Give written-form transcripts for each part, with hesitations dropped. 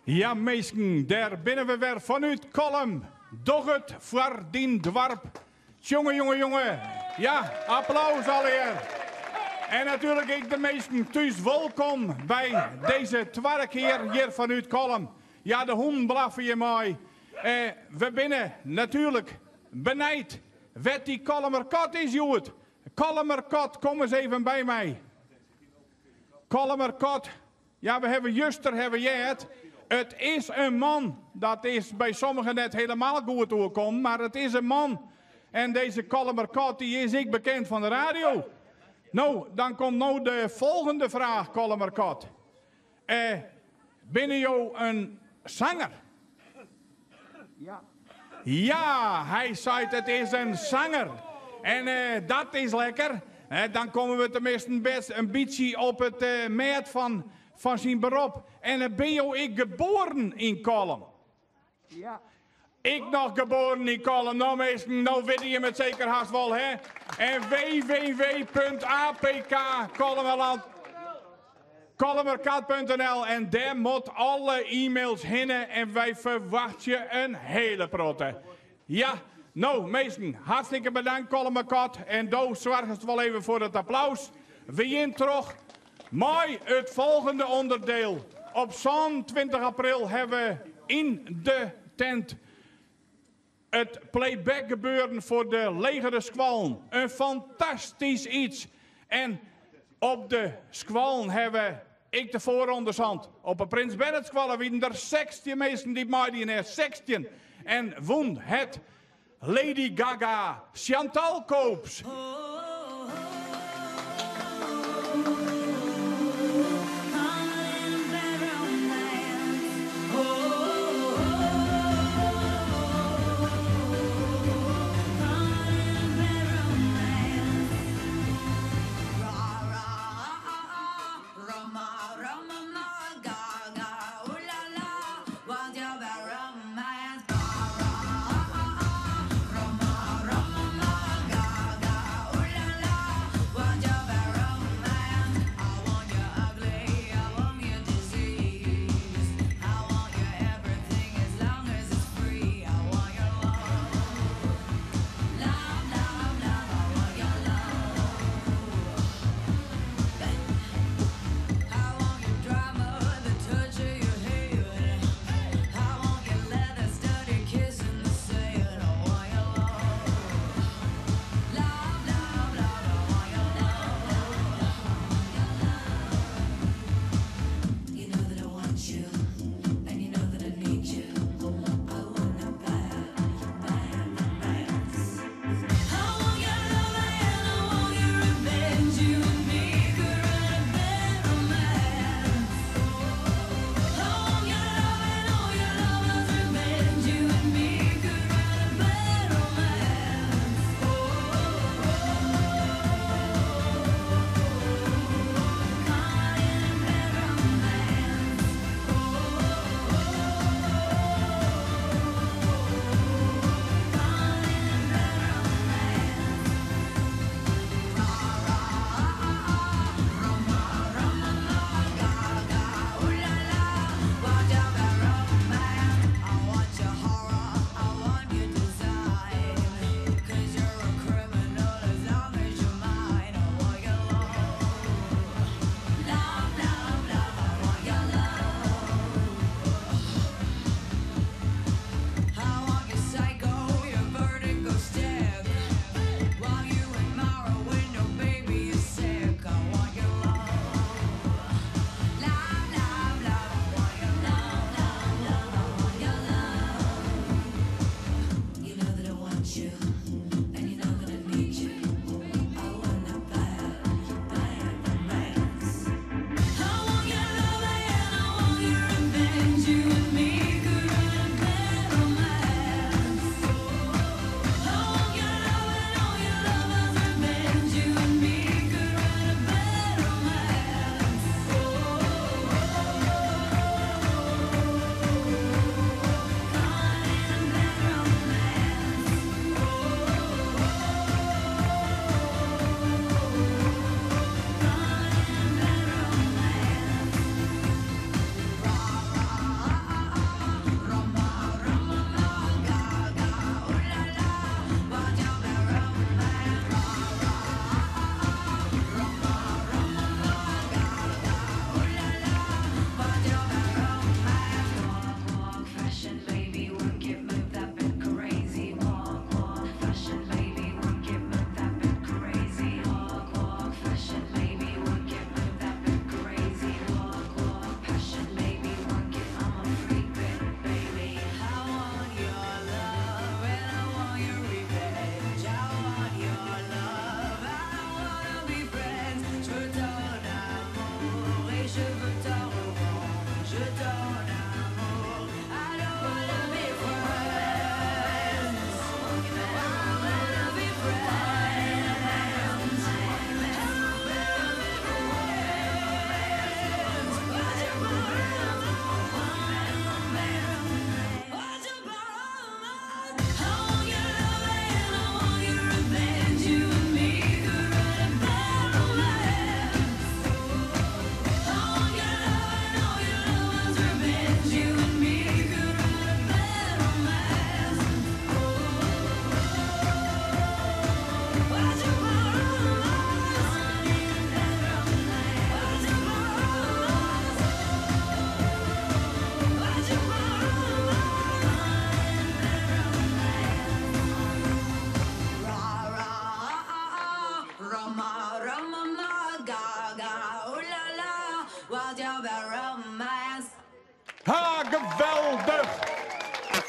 Ja, minsken, dêr binne we wer fanút Kollum. Doch it foar dyn doarp. Tsjonge, jonge, jonge. Ja, applaus allegear. En natuerlik ek de minsken thús wolkom by dizze twadde kear hjir fanút Kollum. Ja, de hûnen blaffe hjir mei. Eh, we binne natuerlik benijd wêr't dy Kollumer kat is hjoed. Kollumer kat, kom ris even by my. Kollumer kat, ja, we hawwe juster hawwe heard. It is in man. Dat is by sommigen net helemaal goed oerkommen, mar it is in man. En dizze Kollumer kat dy is ek bekend fan de radio. No, dan komt no de folgjende fraach, Kollumer kat. Eh, binne jo in sanger? Ja. Ja, hy seit it is in sanger. En eh, dat is lekker. Eh, dan komme we teminsten bêst in bytsje op it eh, mêd fan syn berop. En eh, binne jo ek geboren yn Kollum? Ja. Ek noch geboren yn Kollum. No minsken, no witte jim it seker hast wol, hè? En www.apk Kollumerland Kollumerkat.nl en dêr moat alle e-mails hinne en wy ferwachtsje in hiele protte. Ja, no minsken, hartstikke bedankt Kollumerkat en do soargest wol even foar it applaus. We gean troch mei it folgjende ûnderdiel. Op 27 april hawwe we yn de tent it playback gebeuren foar de legere skoallen. In fantastysk iets. En op de skoallen hawwe ek de foarrondes hân. Op de Prins Bernhard skoalle wienen der 16 minsken dy't meidiene. 16. En wûn het Lady Gaga, Chantal Koops.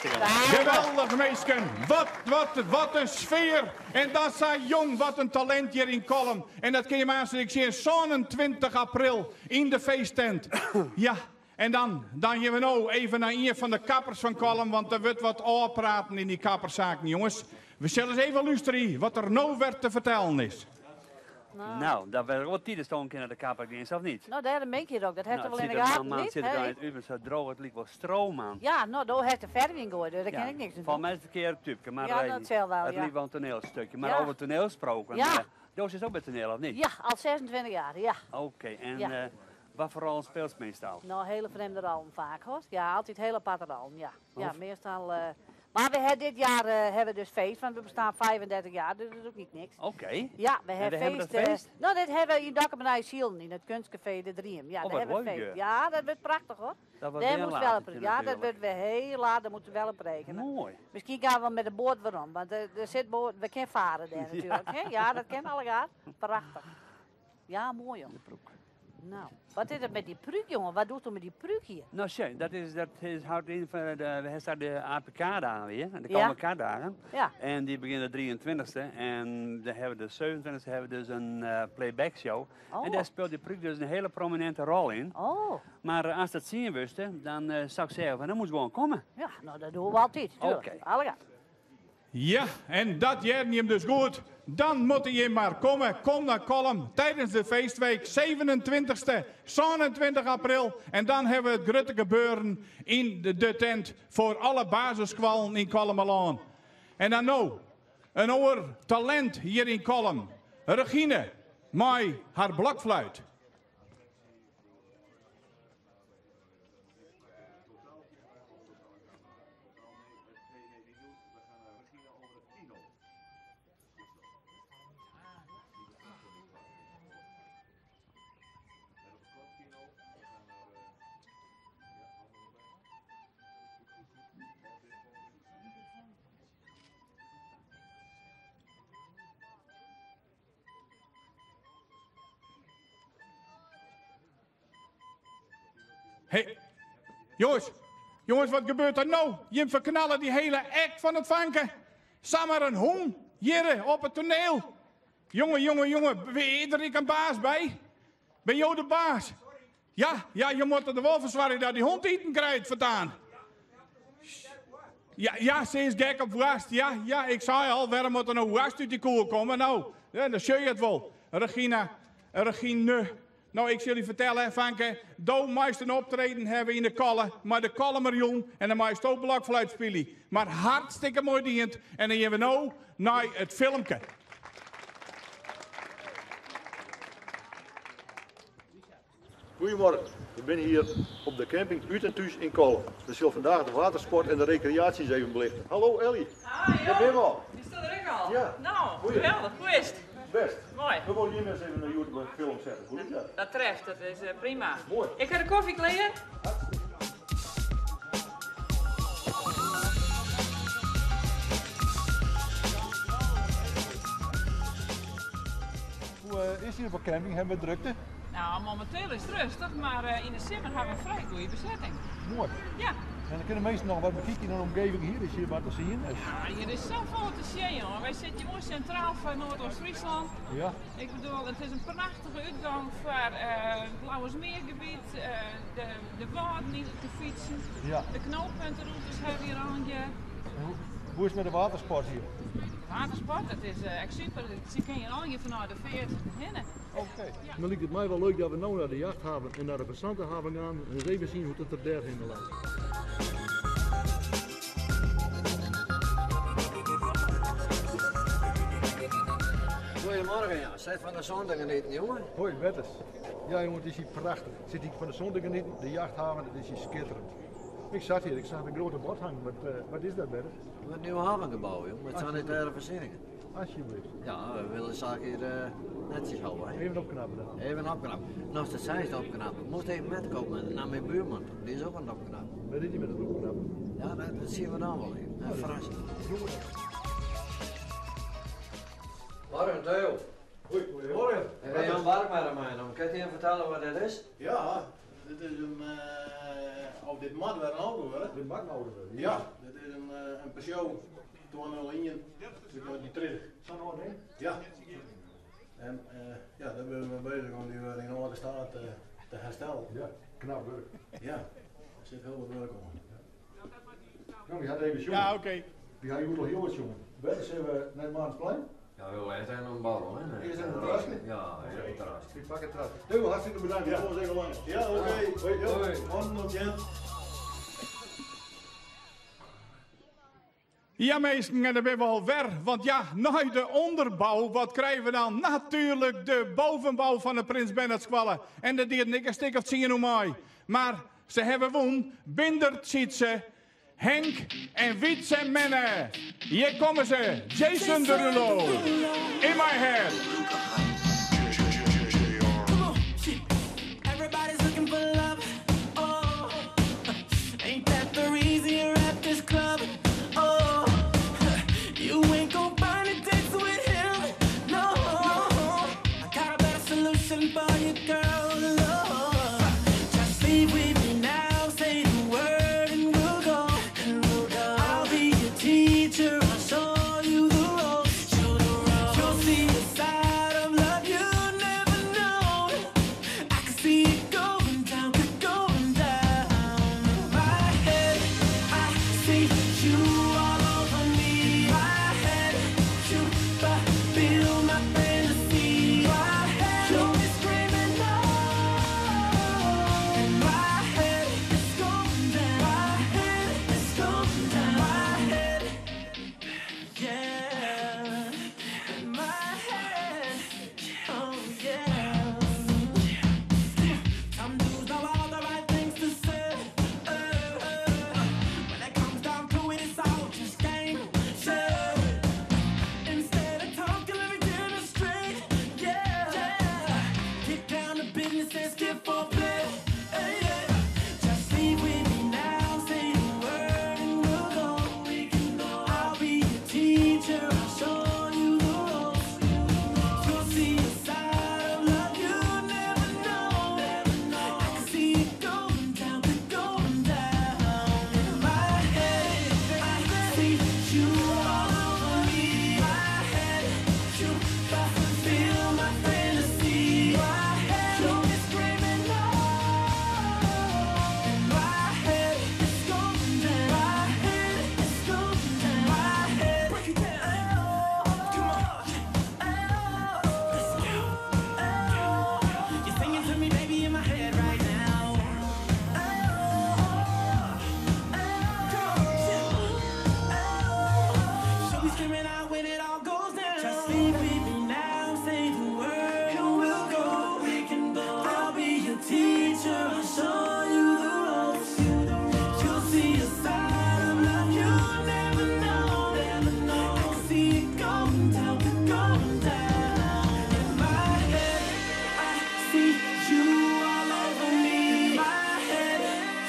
Geweldich minsken, wat, wat, wat in sfear. En dan sa jong, wat in talint hjir yn Kollum. En dat kin je maar ik sjen 27 april yn de feesttent. Ja, en dan, dan gean we no even nei ien fan de kappers fan Kollum, want der wurdt wat ôfpraten yn dy kapperssaken, jonges. We sille ris even lústerje wat der no wer te fertellen is. Nou, dat werd wel tijd dat kunnen de kapper gaan, of niet? Nou, daarom ben ik hier ook. Dat heeft Nou, er wel in de het ziet er- gaten, man, niet? zit er Hè? niet uit, maar zo droog, het lijkt wel stro, man. Ja, nou, daar heeft de verf in gooien, dus daar Ja, ken ik niks aan Volgens doen. mij is het verkeerd tubeke, maar Ja, eh, dat zal wel, het ja. liep wel een toneelstukje. Maar Ja. over toneel gesproken, Ja. Doos is ook bij toneel, of niet? Ja, al 26 jaar, ja. Oké, en Ja. wat voor rol speelt ze meestal? Nou, hele vreemde rollen vaak, hoor. Ja, altijd hele aparte rollen, ja. Ja, Of? meestal... Maar we hebben dit jaar hebben we dus feest, want we bestaan 35 jaar, dus dat is ook niet niks. Oké. Ja, we En hebben we hebben feest. dat feest? nou, dit hebben we in Dakkerbenij Zielen, in het kunstcafé De Driem. Ja, Oh, daar wat hebben we leuk, feest. ja. Ja, dat wordt prachtig hoor. Dat wordt Daar weer moest laat wel natuurlijk. Ja, dat wordt weer heel laat, daar moeten we wel op rekenen. Mooi. Misschien gaan we met de boot weer om, want er zit boot, we kunnen varen daar natuurlijk. Hè? Ja, dat kan alle jaar. Prachtig. Ja, mooi joh. De broek. Nou, wat is het met die pruik jongen? Wat doet er met die pruik hier? Nou, zie, dat is, houdt in van de, we hebben daar de APK-dagen weer, de Ja. KMK-dagen. Ja. En die beginnen de 23e en dan hebben we de 27e hebben we dus een playback show. Oh. En daar speelt die pruik dus een hele prominente rol in. Oh, Maar als dat zien wisten, dan zou ik zeggen van dan moet je gewoon komen. ja, nou dat doen we altijd. tuurlijk. Oké. Alle jaar. Ja, en dat jij hem dus goed. Dan moet je maar komen. Kom naar Kollum tijdens de feestweek 27e, 27 april. En dan hebben we het grote gebeuren in de tent voor alle basisscholen in Kollumerlân. En dan nou, een oor talent hier in Kollum. Regine, met haar blokfluit. Hey, jongens, jongens, wat gebeurt er nou? Jim verknallen die hele act van het vanken. Samar een hoen, jirre, op het toneel. Jongen, jongen, jongen, wie is er een baas bij? Ben jou de baas? Ja, ja, je moet er wel voor zorgen dat die hond eten krijgt vandaan. Ja, ja, ze is gek op worst. Ja, ja, ik zei al, waarom moet er nou worst uit die koer komen? Nou, ja, dan zie je het wel. Regina, Regine. Nou, ik zal je vertellen, Vanke, do meest een optreden hebben in de Kolle, maar de Kollemerjong en dan meest ook blokfluit spelen. Maar hartstikke mooi dient. En dan gaan we nou naar het filmpje. Goedemorgen, ik ben hier op de camping Ut en Thuis in Kollum. We zullen vandaag de watersport en de recreaties even belichten. Hallo Ellie, Ah, daar ben je al. Die staat er ook al. Ja. Nou, Goeie. geweldig. Hoe is het? Best. Mooi. We willen hier eens even een YouTube film zetten. Hoe is dat? Dat treft, dat is prima. Mooi. Ik ga de koffie kleden. Hoe is hier op de camping? Hebben we drukte? Nou, momenteel is het rustig, maar in de simmer hebben we een vrij goede bezetting. Mooi. Ja. En dan kunnen mensen nog wat bekijken in de omgeving hier. Is hier wat te zien. Ja, hier is zoveel te zien, jongen. Wij zitten mooi centraal van Noordoost-Friesland. Ja. Ik bedoel, het is een prachtige uitgang voor het Lauwersmeergebied, de Waarden die te fietsen, Ja. de knooppuntenroutes hebben we hier al een keer. Hoe is het met de watersport hier? Watersport, dat is echt super. Ze kunnen hier al hier vanuit de veert heen. Oké. Dan lijkt het mij wel leuk dat we nu naar de jachthaven en naar de passantenhaven gaan en eens even zien hoe het er daarheen lijkt. Goedemorgen, ja. Zit van de zon te genieten, jongen. Hoi Bertus. Ja jongen, het is hier prachtig. Ik zit hier van de zon te genieten, de jachthaven, het is hier schitterend. Ik zat hier, ik zag een grote bord hangen. Wat is dat, Bertus? Het nieuwe havengebouw, jongen, met sanitaire voorzieningen. Alsjeblieft. Ja, we willen de zaak hier netjes houden. Hè. Even opknappen dan. Even opknappen. Nog de zij is opknappen. Ik moest even metkomen naar mijn buurman toe. Die is ook aan het opknappen. Wat is die met het opknappen? Ja, dat zien we dan wel even. Een verrassing. Morgen, Theo. Hoi, goedemorgen. Ik ben Jan Bark met mij. Kan je even vertellen wat dit is? Ja, dit is een Of dit moat wer in auto wurde. Dit moat in auto wurde. Ja, dit is in, in Peugeot 201 út 1930. Sa'n âld ding? Ja. En ja, dêr binne we mei bezich om dy wer yn âlde staat te herstellen. Ja, knap wurk. Ja, der sit hiel wat wurk oan. No, wy ha even sjoen. Ja, oké. Wy ha hjoed al hiel wat sjoen. Wêr sille we nei it Marnsplein? Ja, we wolle earst even in borrel, hè? Earst even in terraske? Ja, earst in terraske. Ik pak it terraske. Deo, hartstikke bedankt. Ja. Kom ons even langs. Ja, oké. Hoi. Hoi. Hoi. Tot ziens. Ja, minsken, en dêr binne we alwer. Want ja, nei de ûnderbou, wat krije we dan? Natuerlik de bovenbou fan de Prins Bernhardskoalle. En dêr dienen ek in stik of tsien oan mei. Mar se hawwe wûn. Bindert, Sytse, Henk en Wytse en Menne. Hjir komme se, Jason Derulo. In my head. Everybody's looking for love. Oh, ain't that the reason you're at this club? Oh, you ain't gonna find a date with him. No, I got a better solution for you, girl. Oh, just leave with me now. Say the word and we'll go. I'll be your teacher. I'll show you the ropes. You'll see a side of love you never known. I can see it going down, going down. My head, I see you all over me. My head, you fulfill my fantasy. My head, you'll be screaming no. In my head, it's going down. My head, it's going down. My head, yeah. In my head, oh yeah. Some dudes know all the right things to say. When it comes down to it, it's all just game. Yeah. Instead of talking, let me demonstrate. Yeah. Get down to business and skip for play. Yeah. Just leave with me now. Say the word and we'll go. We can go. I'll be your teacher. I'll show you the ropes. You'll see a side of love you never know. I can see it going down, going down. In my head, I see you all over me. My head, you fulfill my fantasy. My head, you'll be screaming no. In my head, it's going down. My head, it's going down. My head, break it down. Come on. Let's go. You're singing to me, baby, in my head right now. She'll be screaming out when it all goes down. Just leave with me now, say the word, and we'll go. We can go. I'll be your teacher, I'll show you the ropes. You'll see a side of love you never know. I can see it going down, going down. In my head, I see you all over me. In my head,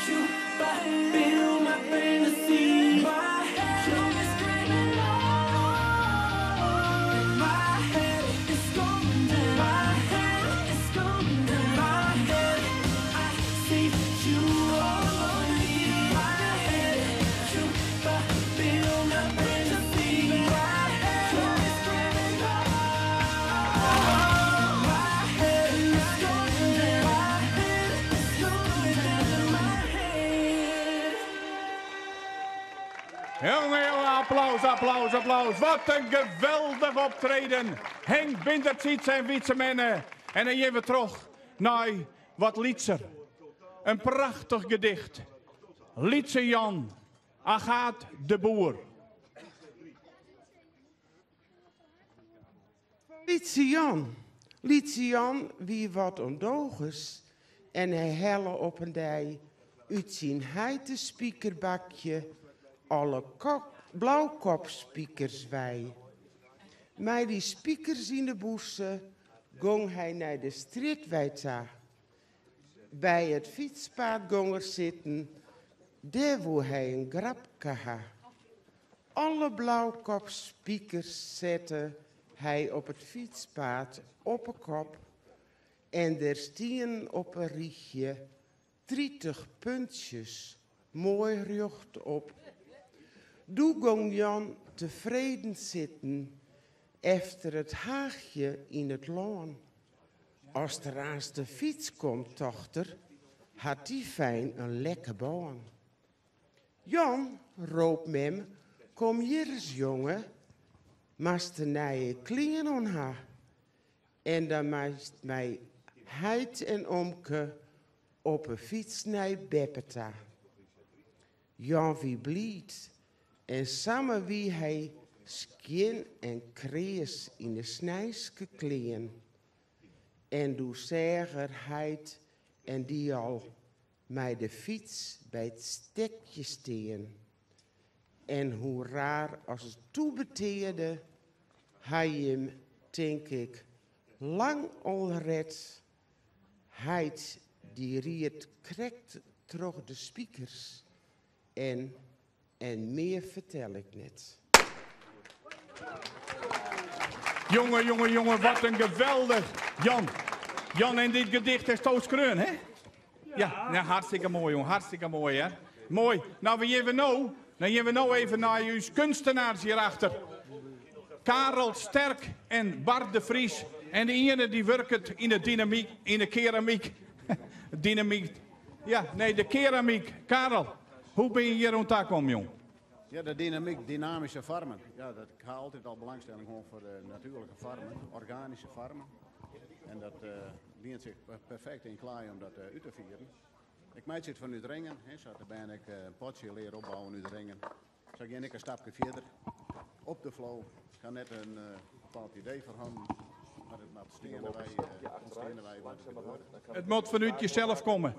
you fulfill my fantasy. My head, you'll be screaming no. In my head, it's going down. My head, it's going down. My head, I see you all over me. My head, you fulfill my fantasy. My head, you'll be screaming no. My head, it's going down. My head, it's going down. My head. Jonge, jonge, applaus, applaus, applaus. Wat in geweldich optreden. Henk Bindert, Sytse en Wytse Menne. En dan gean we troch nei wat lytser. In prachtich gedicht. Lytse Jan, Agaat de Boer. Lytse Jan. Lytse Jan wie wat ûndogens en hy helle op in dei út syn heite spikerbakje alle blaukopspikers wei. Mei dy spikers yn de bûse gong hy nei de strjitwei ta. By it fytspaad gong er sitten, dêr woe hy in grapke ha. Alle blaukopspikers sette hy op it fytspaad op 'e kop en der stienen op in rychje 30 puntsjes, moai rjochtop. Doe gong Jan tefreden sitten efter it haachje yn it lân. As der aanst de fyts komt, tocht er, hat dy fijn in lekke bân. Jan, rôp mem, kom hjir ris jonge, moatst de nije klean oan ha. En dan meist mei heit en omke op 'e fyts nei beppe ta. Jan wie bliid en samar wie hy skjin en kreas yn 'e sneinske klean. En doe seach er heit en dy al mei de fyts by it stekje stean. En hoe raar as it doe betearde, ha jim, tink ik, lang al ret. Heit dy ried krekt troch de spikers en en mear fertel ik net. Jonge, jonge, jonge, wat in geweldich. Jan, Jan, en dit gedicht hasto skreaun, hè? Ja, nou, hartstikke moai, jong. Hartstikke moai, hè? Moai. Nou, we gean no, dan gean we no even nei ús keunstners hierachter. Karel Sterk en Bart de Vries. En de iene dy wurket yn de dynamyk, yn de keramyk. Dynamyk. Ja, nee, de keramyk. Karel, hoe binne je hjir oan ta kommen, jong? Ja, de dynamyk, dynamyske foarmen. Ja, dat, ik ha altyd al belangstelling hân foar de natuerlike foarmen, organyske foarmen. En dat uh, lient sich perfekt yn klaai om dat uh, út te fieren. Ik meitsje it fanút ringen, hè, sa't de bern ek in potsje leare opbouwen út ringen. Sa gean ik in stapke fierder. Op de flow. Ik ha net in bepaald idee foar hannen, mar it moat steandewei, ûntsteandewei wat it gebeurt. It moat fanút jesels komme.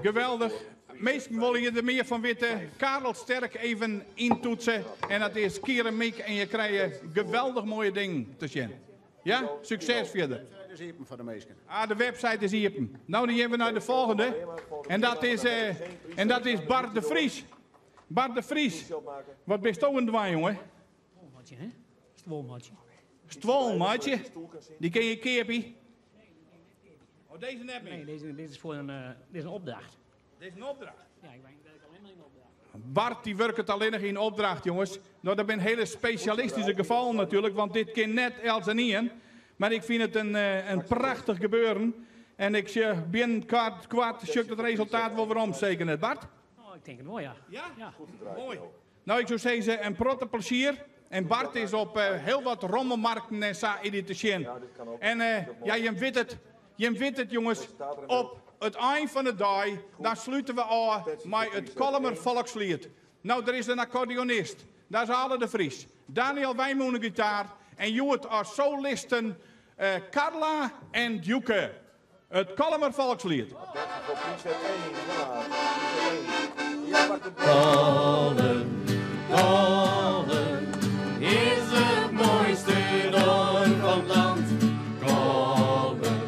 Geweldich. Minsken wolle hjir der mear fan witte. Karel Sterk even yntoetse. En dat is keramyk en je krije geweldich moaie dingen te sjen. Ja, sukses fierder. De website is iepen foar de minsken. Ah, de website is iepen. No, dan gean we nei de folgjende. En dat is, eh, en dat is Bart de Vries. Bart de Vries, wat bisto oan it dwaan, jonge? Meitsje, hè? Stuollen meitsje. Stuollen meitsje? Dy kinne je keapje. Oh, dizze net mear? Nee, dizze, dit is foar in, uh, dit is in opdracht. Dit is in opdracht? Ja, ik werk allinnich mar yn opdracht. Bart dy wurket allinnich yn opdracht, jonges. No, dat binne hiele spesjalistyske gefallen natuerlik, want dit kin net eltsenien. Mar ik fyn it in, eh, in prachtich gebeuren. En ik sjoch binnen koart, koart sjoch ik it resultaat wol werom, seker net, Bart? Oh, ik tink it wol, ja. Ja? Ja. Moai. No, ik soe sizze, in protte plezier. En Bart is op uh, hiel wat rommelmarkten en sa yn te sjen. En uh, ja, jim witte it, jim witte it, jonges. Op it ein fan de dei, dan slute we ôf mei it Kollumer Folksliet. No, der is in akkordeonist. Dat is Ale de Vries. Daniel Wijnmoen gitaar. En hjoed as solisten uh, Carla en Djoeke. It Kollumer Folksliet. Kollum, Kollum is it moaiste doarp fan it lân. Kollum,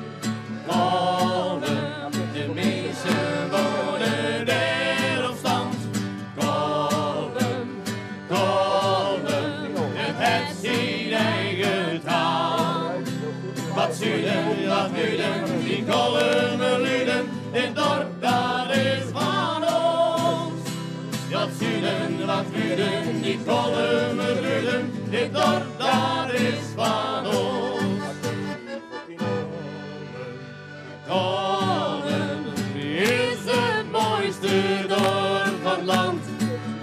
Kollum, de minsken wenje dêr op stand. Kollum, Kollum, it hat syn eigen taal. Wat suden, wat wuden, dy Kollumer luden, dit doarp dat is fan ons. Wat suden, wat wuden, dy Kollumer luden, dit doarp dat is fan ons. Kollum is it moaiste doarp fan it lân.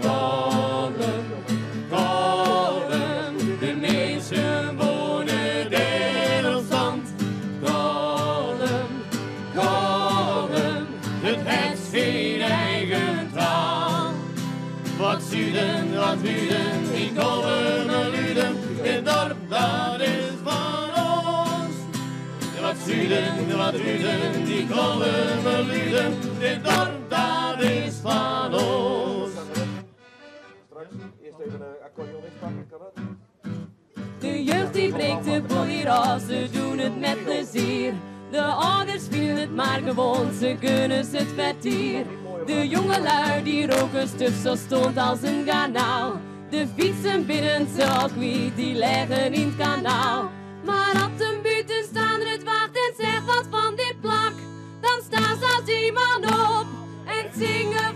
Kollum, Kollum, de minsken wenje dêr op stand. Kollum, Kollum, it hat syn eigen taal. Wat suden, wat wuden, dy Kollumer luden, dit doarp dat is fan ons. Wat suden, wat wuden, dy Kollumer luden, dit doarp dat is fan ons. Straks eerst even een accordeonist pakken, kan dat? De jeugd die breekt de boel hier af, ze doen het met plezier. De ouders vinden het maar gewoon, ze gunnen ze het vertier. De jongelui die roken stuf zo stoned als een garnaal. De fietsen binnen ze al kwijt, die leggen in het kanaal. Maar als een buitenstaander het waagt en zegt wat van dit plak, dan staan ze als die man op. zingen.